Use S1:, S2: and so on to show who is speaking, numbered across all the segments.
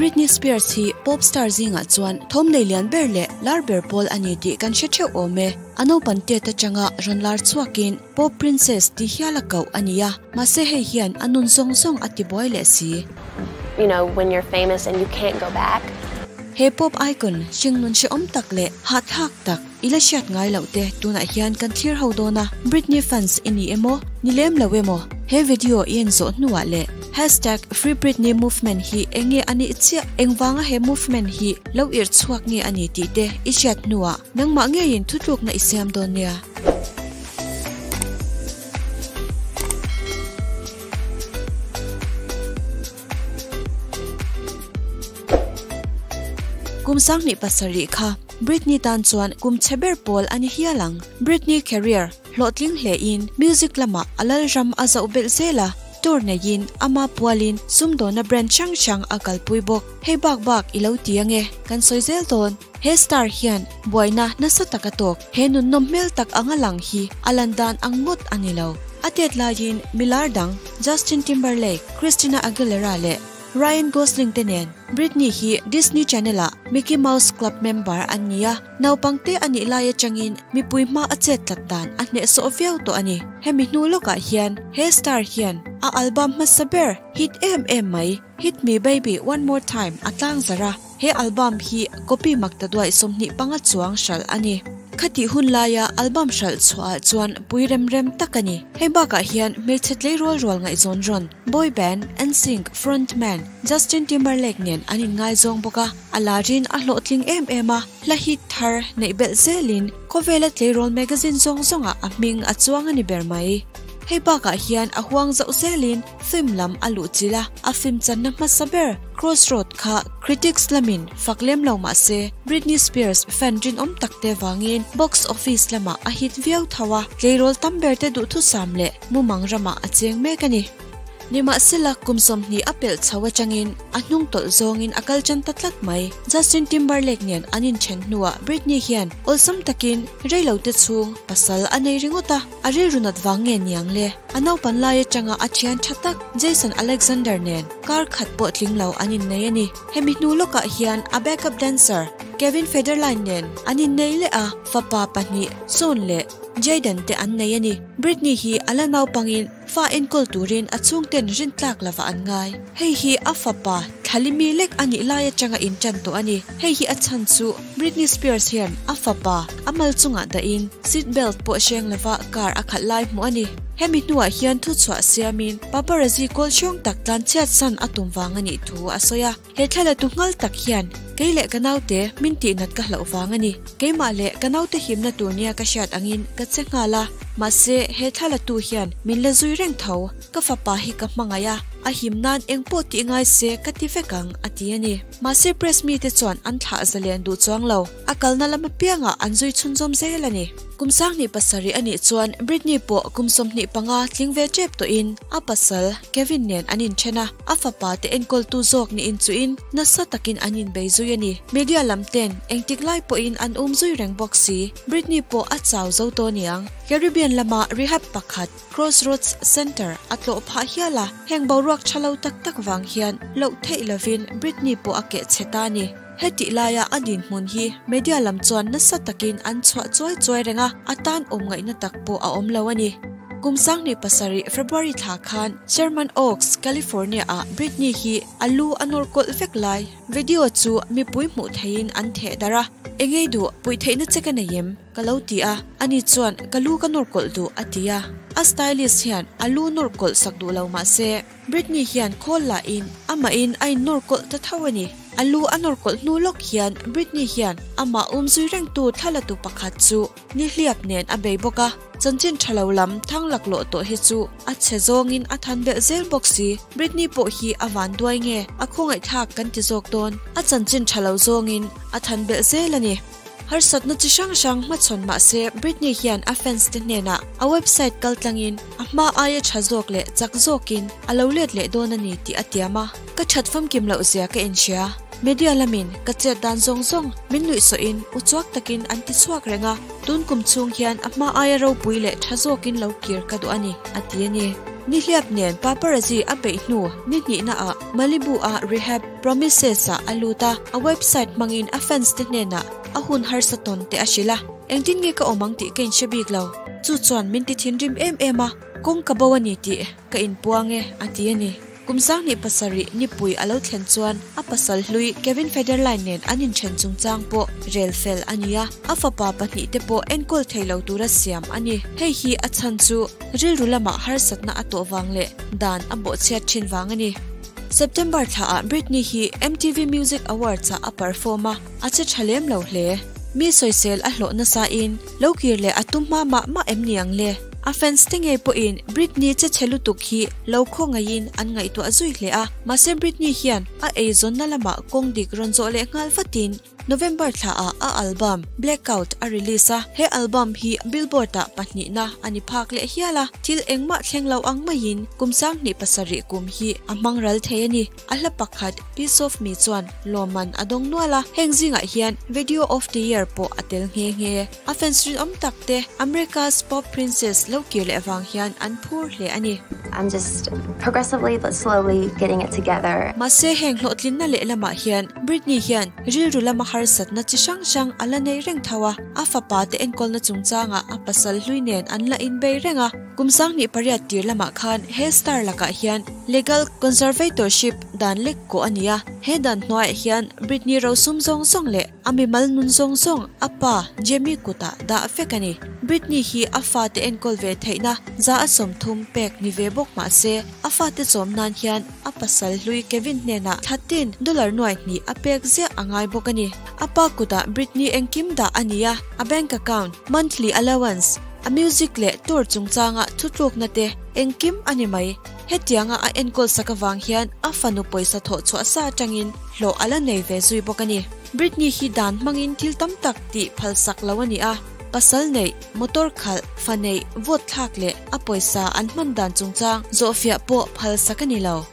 S1: Britney Spears hi pop star zingah chuan thawm nei lian ber leh lar ber pawl a ni tih kan hre theuh awm e. A naupan tet atanga rawn lar chhuakin pop princess ti hial a koh a ni a, mahse hei hian a nun zawng zawng a tibuai leh si.
S2: You know, when you're famous and you can't go back.
S1: He pop icon hringnun hrehawm tak leh hahthlak tak i la hriat ngai loh te tunah hian kan thlir ho dawn a, Britney fans i ni emaw, ni lem lo emaw, he video i en zawh hnuah leh hashtag FreeBritney movement hi eng nge a nih chiah, engvanga he movement hi lo irh chhuak nge a ni tih te i hriat hnuah nangmah ngeiin thutlukna i siam dawn nia. Kum 27 kha Britney tan chuan kum chhe ber pawl a ni hial ang. Britney career hlawhtling hle in music lamah a lal ram a zoh belh zel a, tour neiin ama pualin sumdawna brand hrang hrang a kalpui bawk. Hei bak bak i lo ti ange, kan sawi zel dawn. He star hian buaina nasa tak a tawk. He nunnawm hmel tak anga lang hi a lan dan ang ngawt a ni lo. A tet laiin milar dang Justin Timberlake, Christina Aguilera leh Ryan Gosling te nen Britney hi Disney Channel ah Mickey Mouse Club member an ni a, naupangte a nih lai atangin mipui hma a chet tlat dan a hnehsawh viau tawh a ni. Hemi hnu lawkah hian he star hian a album hmasa ber hit em em mai Hit Me Baby One More Time a tlang zarh a. He album hi copy makta duaih 25 chuang hralh a ni. Khatih hun laia album hralh chhuahah chuan pui rem rem tak a ni. Hei bakah hian hmeichhe tleirawl rual ngaihzawn rawn, boy band NSYNC frontman Justin Timberlake nen an inngaizawng bawk a, a larin a hlawhtling em em a, hla hit thar neih belh zelin khawvela tleirawl magazine zawng zawngah a hming a chuang a ni ber mai. Hei bakah hian a huang zauh zelin film lam a luh chilh a, a film channa hmasa ber Crossroad kha critics lamin fak lem lo mah se Britney Spears fan rinawm tak te vangin box office lamah a hit viau tho a, tleirawl tam ber te duhthusam leh mumang ramah a cheng mek a ni. Nimahsela kum 20 a pelh chho atangin a hnung tawlh zawngin a kal tan ta tlat mai. Justin Timberlake nen an inthen hnuah Britney hian awlsam takin reilote chhung pasal a nei ringawt a. A rilru nat vang nge niang le? A naupan lai atanga a thian tha tak Jason Alexander nen kar khat pawh tling lo an innei a ni. Hemi hnu lawkah hian a backup dancer Kevin Federline nen an innei leh a, fapa pahnih Sean leh Jayden te an nei a ni. Britney hi a la naupangin fa enkawl turin a chhungten rintlak lova an ngai. Hei hi a fapa Thlalimi lek a nih lai atanga intan tawh a ni. Hei hi a chhan chu Britney Spears hian a fapa a mal chungah dahin seat belt pawh hreng lova car a khalh lai hmuh a ni. Hemi hnuah hian thuchhuah siamin paparazzi kawl hriawng tak tlan chhiat san a tum vang a nih thu a sawi a. He thla tu nghal tak hian kei leh ka naute min tihnat ka hlauh vang a ni. Keimah leh ka naute himna tur nia ka hriat angin ka che nghal a, mahse he thla tu hian min la zui reng tho. Ka fapa hi ka hmangaih a, a him nan eng pawh tih ngai se ka ti vek ang, a ti a ni. Mahse press mite chuan an thlah zalen duh chuang lo, a kalna lam apiangah an zui chhunzawm zel a ni. Kum 27 a nih chuan Britney pawh kum 25 tling ve tep tawhin a pasal Kevin nen an inthen a, a fapa te enkawltu zawk niin chuin nasa takin an inbei zui a ni. Media lam ten engtik lai pawhin an um zui reng bawk si, Britney pawh a chau zo tawh niang. Caribbean lama rehab pakhat Crossroads Centre a tlawh phah hial a, heng boruak tha lo tak tak vang hian loh theih lovin Britney pawh a keh chhe ta a ni. Hetih laia a dinhmun hi media lam chuan nasa takin an chhuah chuai chuai reng a, a tan awm ngaihna tak pawh a awm lo a ni. Kum 27 February thla khan Sherman Oaks, California-ah Britney hi a lu a nawr kawlh vek lai video chu mipui hmuh theihin an theh darh a, Engei duh, puih theihna che ka nei em? Ka lo ti a, ani chuan ka lu ka nawr kawlh duh a ti a. A stylist hian a lu nawr kawlh sak duh lo mah se, Britney hian khawl lahin amahin a innawr kawlh ta tho a ni. A lu a nawr kawlh hnu lawk hian Britney hian amah umzui rengtu thlalatu pakhat chu nihliap nen a bei bawk a. Chanchin tha lo lam thang laklawh tawh hi chu a chhe zawngin a than belh zel bawk si. Britney pawh hi a van duai nge a khawngaihthlak kan ti zawk dawn. A chanchin tha lo zawngin a than belh zel a ni. Harsatna chi hrang hrang hmachhawn mah se Britney hian a fans te hnenah a website kaltlangin a hma aia tha zawk leh chak zawkin a lo let leh dawn a ni tih a tiam a. Ka that famkim loh zia ka inhria. Media lamin ka chet dan zawng zawng min nuihsawhin uchuak takin an ti chhuak reng a, tun kum chhung hian a hma aia ropui leh tha zawkin lo kir ka duh a ni, a ti a ni. Nihliap nen paparazzi a beih hnu ni hnihna ah Malibu a rehab promises ah a lut a, a website hmangin a fans te hnenah a hun harsa tawn te a hrilh a. Engtin nge ka awm ang tih ka inhre bik lo. Chu chuan min ti thinrim em em a, kawng ka bo a ni tih ka inpuang e, a ti a ni. Kum 27 nipui a lo thlen chuan a pasal hlui Kevin Federline nen an inthen chungchang pawh rel fel a ni a, a fapa pahnihte pawh enkawl thei lo tura siam a ni. Hei hi a chhan chu rilru lamah harsatna a tawh vang leh dan a bawhchhiat thin vang a ni. September thlaah Britney hi MTV Music Awards-ah a perform a, a che tha lem lo hle. Mi sawisel a hlawh nasain lo kir leh a tum hma mah mah em ni ang le? A fans te ngei pawhin Britney che chhe lutuk hi lo khawngaihin an ngaihtuah zui hle a, mahse Britney hian a eizawnna lamah kawng dik rawn zawh leh nghal vatin November thlaah a album Blackout a release a, he album hi Billboard-ah pahnihna a ni phak leh hial a, thil engmah thleng lo ang maiin kum 2007 kum hi a hmang ral thei a ni. A hla pakhat Piece of Me chuan lawmman a dawng nual a, heng zingah hian Video of the Year pawh a tel nghe nghe. A fans rinawm tak te America's Pop Princess lo kir leh avang hian an phur hle a ni.
S2: I'm just progressively but slowly getting it together.
S1: Mahse heng hlawhtlinna leh lamah hian Britney hian rilru lama harsatna chi hrang hrang a la nei reng tho a, a fapa te enkawlna chungchangah a pasal hlui nen an la inbei reng a. Kum 2008 tir lamah khan he star lakah hian legal conservatorship dan lek kawh a ni a, he dan hnuaiah hian Britney rosum zawng zawng leh a mimal nun zawng zawng a pa Jamie kutah dah vek a ni. Britney hi a fate enkawl ve theihna za a 30 pek ni ve bawk mah se a fate chawm nan hian a pasal hlui Kevin hnenah thla tin dollar 2,000 a pek ziah a ngai bawk a ni. A pa kutah Britney engkim dah a ni a, a bank account, monthly allowance, a music leh tour chungchanga thutlukna te engkim a ni mai. Hetianga a enkawl sak avang hian a fanu pawisa thawh chhuah sa atangin hlawh a la nei ve zui bawk a ni. Britney hi dan hmangin thil tam tak tih phalsak lo a ni a, pasal neih, motor khalh, fa neih, vote thlak leh a pawisa an hman dan chungchang zawhfiah pawh phalsak a ni lo.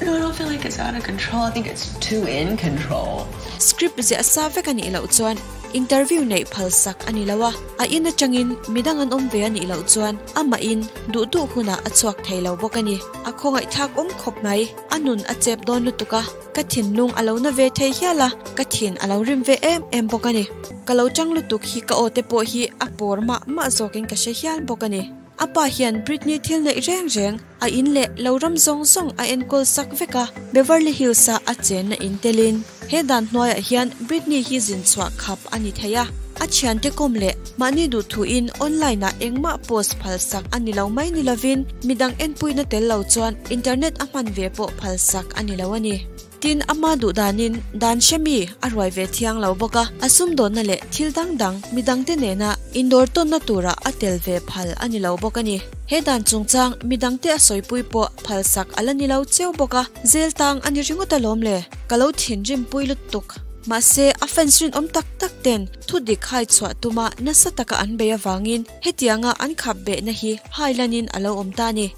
S3: No, I don't feel like it's out of control. I think it's too in control.
S1: Script ziah sa vek a nih loh chuan interview neih phalsak a ni lo a, a in atangin midang an awm ve a nih loh chuan amahin duh duh hunah a chhuak thei lo bawk a ni. A khawngaihthlak awm khawp mai, a nun a chep dawn lutuk a, ka thinlung a lo na ve thei hial a, ka thin a lo rim ve em em bawk a ni. Ka lo tang lutuk hi ka aw te pawh hi a pawr mah mah zawkin ka hre hial bawk a ni. A pa hian Britney thil neih reng reng a in leh lo ram zawng zawng a enkawl sak vek a, Beverly Hills a a chenna in telin. He dan hnuaiah hian Britney hi zin chhuah khap a ni thei a, a thiante kawm leh mahni duh thuin online ah engmah post phalsak a ni lo mai ni lovin midang enpuina tel lo chuan internet a hman ve pawh phalsak a ni lo a ni. Tin ama duh danin dan hremi a ruai ve thiang lo bawk a, a sumdawnna leh thil dang dang midang te nena indawr tawnna tura a tel ve phal a ni lo bawk a ni. He dan chungchang midang te a sawipui pawh phalsak a la ni lo cheu bawk a, zel tang a ni ringawt alawm le. Ka lo thinrim pui lutuk. Mahse a fans rinawm tak tak ten thu dik hai chhuah tuma nasa taka an bei avangin hetianga an khap behna hi hailanin a lo awm ta a ni.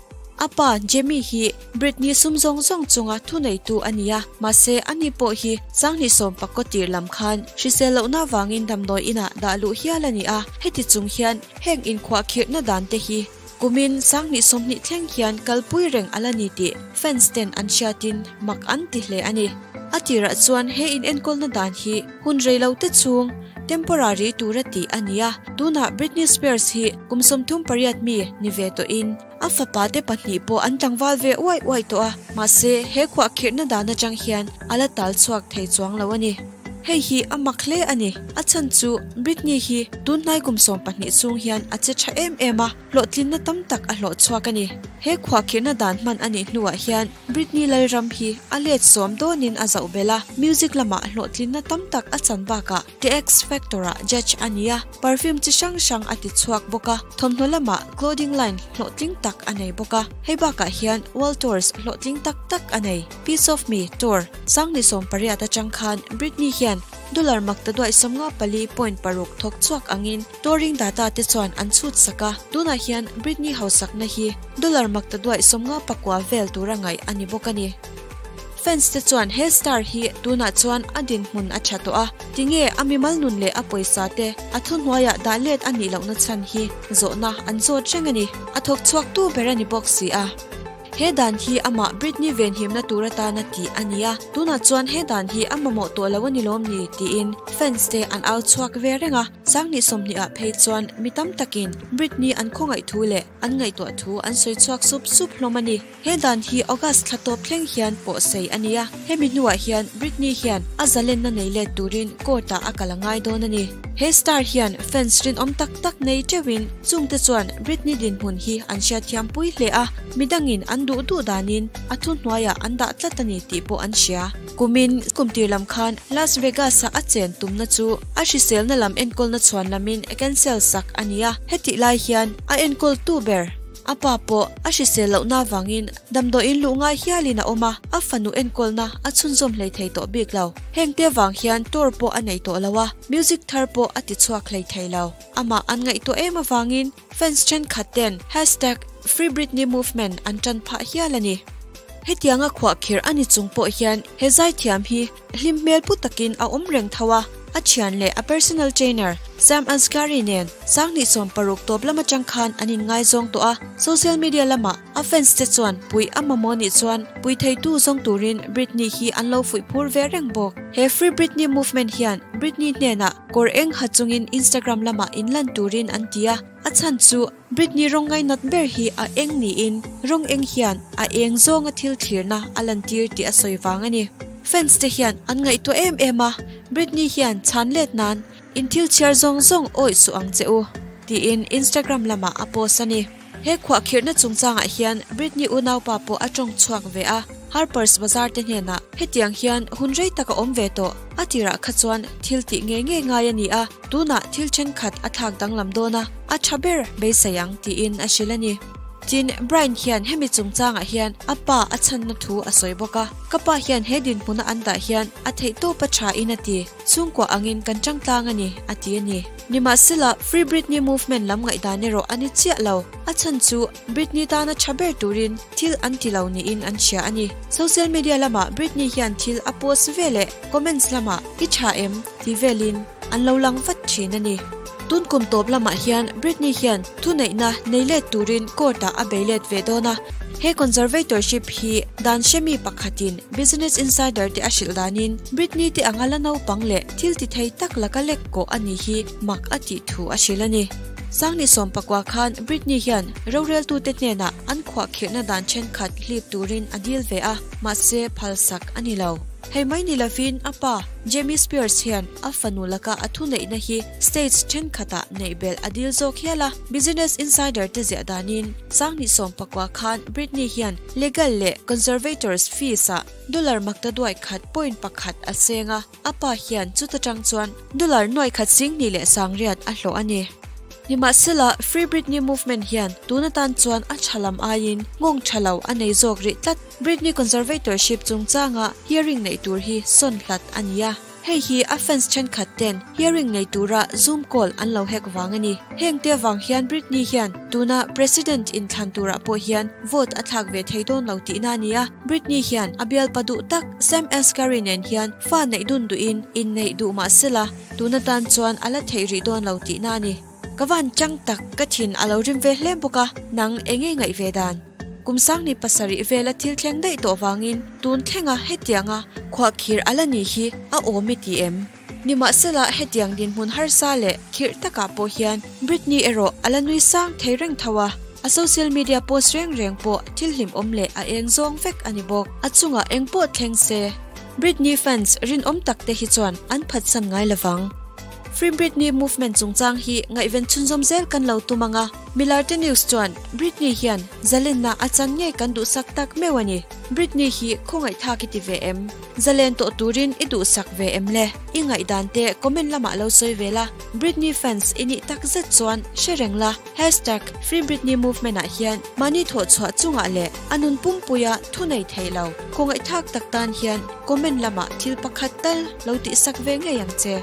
S1: A pa Jamie hi Britney sum zawng zawng chunga thu neitu a ni a, mahse ani pawh hi 2019 tir lam khan hrisel lohna avangin damdawi inah dah luh hial a ni a, heti chung hian heng inkhuah khirhna dan te hi kumin 2020 thleng hian kalpui reng a la ni tih fans ten an hriatin mak an ti hle a ni. A tirah chuan he in enkawlna dan hi hun rei lo te chhung temporary tura tih a ni a, tunah Britney Spears hi kum 38 mi ni ve tawhin a fapa te pahnih pawh an tlangval ve uai uai tawh a, mahse he khuah khirhna dan atang hian a la tal chhuak thei chuang lo a ni. Hei hi a mak hle a ni. A chhan chu Britney hi tunhnai kum 12 chhung hian a che tha em em a, hlawhtlinna tam tak a hlawh chhuak a ni. He khuah khirhna dan hman a nih hnuah hian Britney Lalram hi a let sawm dawnin a zauh bel a, music lamah hlawhtlinna tam tak a chan bakah The X Factor ah judge a ni a, perfume chi hrang hrang a ti chhuak bawk a, thawmhnaw lamah clothing line hlawhtling tak a nei bawk a, hei bakah hian world tours hlawhtling tak tak a nei. Piece of Me tour 2018 atang khan Britney hian dollar makta duai 54.6 thawk chhuak angin touring data te chuan an chhut sak a, tunah hian Britney hausakna hi dollar makta duai 59 vel tura ngaih a ni bawk a ni. Fans te chuan he star hi tunah chuan a din hmun a tha tawh a, tinge a mimal nun leh a pawisa te a thu hnuaiah dah let a nih lohna chhan hi zawhna an zawt reng a ni. A thawk chhuak tu ber a ni bawk si a. He dan hi amah Britney venhimna tur atana tih a ni a, tunah chuan he dan hi a mamawh tawh lo a ni lawm ni tiin fans te an au chhuak ve reng a. Sanghnih 20 ah phei chuan mi tam takin Britney an khawngaih thu leh an ngaihtuah thu an sawi chhuak sup sup hlawm a ni. He dan hi August thla tawp thleng hian pawh sei a ni a, hemi hnuah hian Britney hian a zalenna nei let turin court ah a kal a ngai dawn a ni. He star hian fans rinawm tak tak nei teuhin chungte chuan Britney dinhmun hi an hriatthiam pui hle a, midangin an duh duh danin a thuhnuaiah an dah tlat a ni tih pawh an hria. Kumin kum tir lam khan Las Vegas-a a chen tumna chu a hriselna lam enkawlna chhuan lamin cancel sak a ni a, hetih lai hian a enkawltu ber A pa pawh a hrisel lohna avangin damdawiin luh ngai hialin a awm a, a fanu enkawlna a chhunzawm hlei thei tawh bik lo. Hengte avang hian tour pawh a nei tawh lo a, music thar pawh a ti chhuak hlei thei lo. Amah an ngaihtuah em avangin fans thenkhat ten hashtag FreeBritneyMovement an tan phah hial a ni. Hetianga khuahkhirh a ni chung pawh hian he zaithiam hi Hlim hmel pu takin a awm reng tho a, a thian leh a personal trainer Sam Asghari nen Sanghnih 60 tawp lam atang khan an inngaizawng tawh a, social media lamah a fans te chuan puih a mamawh nih chuan pui theitu zawng turin Britney hi an lo fuih phur ve reng bawk. He Free Britney movement hian Britney hnenah kawr eng ha chungin Instagram lamah inlan turin an ti a, a chhan chu Britney rawng ngainat ber hi a eng niin rawng eng hian a eng zawnga thil thlirna a lantir tih a sawi vang a ni. Fans te hian an ngaihtuah em em a, Britney hian chhan let nan in thil chhiar zawng zawng awih suh ang che u, tiin Instagram lamah a post a ni. He khuahkhirhna chungchangah hian Britney unaupa pawh a tawng chhuak ve a, Harper's Bazaar te hnenah hetiang hian hun rei tak a awm ve tawh, a tirah kha chuan thil tih ngei ngei ngai a ni a, Tunah thil thenkhat a thlak danglam dawn a, a tha ber beisei ang tiin a hrilh a ni. Tin, Brian hian hemi chungchangah hian a pa a chhanna thu a sawi bawk a, Ka pa hian he dinhmuna an dah hian a theihtawp a tha in a ti, chhungkua angin kan tangtlang a ni, a ti a ni. Nimahsela, Free Britney movement lam ngaihdan erawh a ni chiah lo, a chhan chu Britney tana tha ber turin thil an ti lo niin an hria a ni. Social media lamah Britney hian thil a post ve leh comments lamah I tha em? ti velin an lo lang vat thin a ni. Tun kum tawp lamah hian Britney hian thuneihna nei let turin court-ah a bei let ve dawn a. He conservatorship hi dan hremi pakhatin Business Insider te a hrilh danin Britney te anga la naupang leh thil ti thei tak laka lek kawh a ni hi mak a tih thu a hrilh a ni. Sangni 19 khan Britney hian roreltute hnenah an khuahkhirhna dan thenkhat hlip turin a dil ve a, mahse phalsak a ni lo. Hei mai ni lovin a pa Jamie Spears hian a fanu laka a thuneihna hi states thenkhatah neih belh a dil zawk hial a. Business Insider te ziah danin Sangni 19 khan Britney hian legal leh conservators fees ah dollar makta duai khat point pakhat a seng a. A pa hian chuta tang chuan dollar nuai khat 20,000 a hlawh a ni. Nimahsela, Free Britney movement hian tun atan chuan a tha lam aiin nghawng tha lo a nei zawk rih tlat. Britney conservatorship chungchanga hearing neih tur hi sawn hlat a ni a. Hei hi a fans thenkhat ten hearing nei tura Zoom call an lo hack vang a ni. Hengte avang hian Britney hian tuna President inthlan turah pawh hian vote a thlak ve thei dawn lo tihna a ni a. Britney hian a bialpa duh tak Sam Asghari nen hian fa neih dun duhin inneih duh mah sela, tun atan chuan a la theih rih dawn lo tihna a ni. Ka van chang tak, ka thin a lo rim ve hle bawk a, nang enge ngaih ve dan? Kum sangni pasarih vela thil thleng daih tawh vangin tun thlenga hetianga khuahkhir a la ni hi a awm i ti em? Nimahsela hetiang dinhmun harsa leh khirh takah pawh hian Britney erawh a la nui sang thei reng tho a, a social media post reng reng pawh thil hlimawm leh a eng zawng vek a ni bawk. A chungah eng pawh thleng se, Britney fans rinawm tak te hi chuan an phatsan ngai lovang. Free Britney movement chungchang hi ngaihven chhunzawm zel kan lo tum ang a, Milarte News chuan Britney hian zalenna a chan ngei kan duhsak tak meuh a ni. Britney hi khawngaihthlak i ti ve em? Zalen tawh turin i duhsak ve em le? I ngaihdan te comment lamah lo sawi ve la, Britney fans i nih tak zet chuan hre reng la, hashtag FreeBritneyMovement ah hian mahni thawhchhuah chungah leh a nun pumpuia thu nei thei lo khawngaihthlak tak tan hian comment lamah thil pakhat tal lo tihsak ve ngei ang che.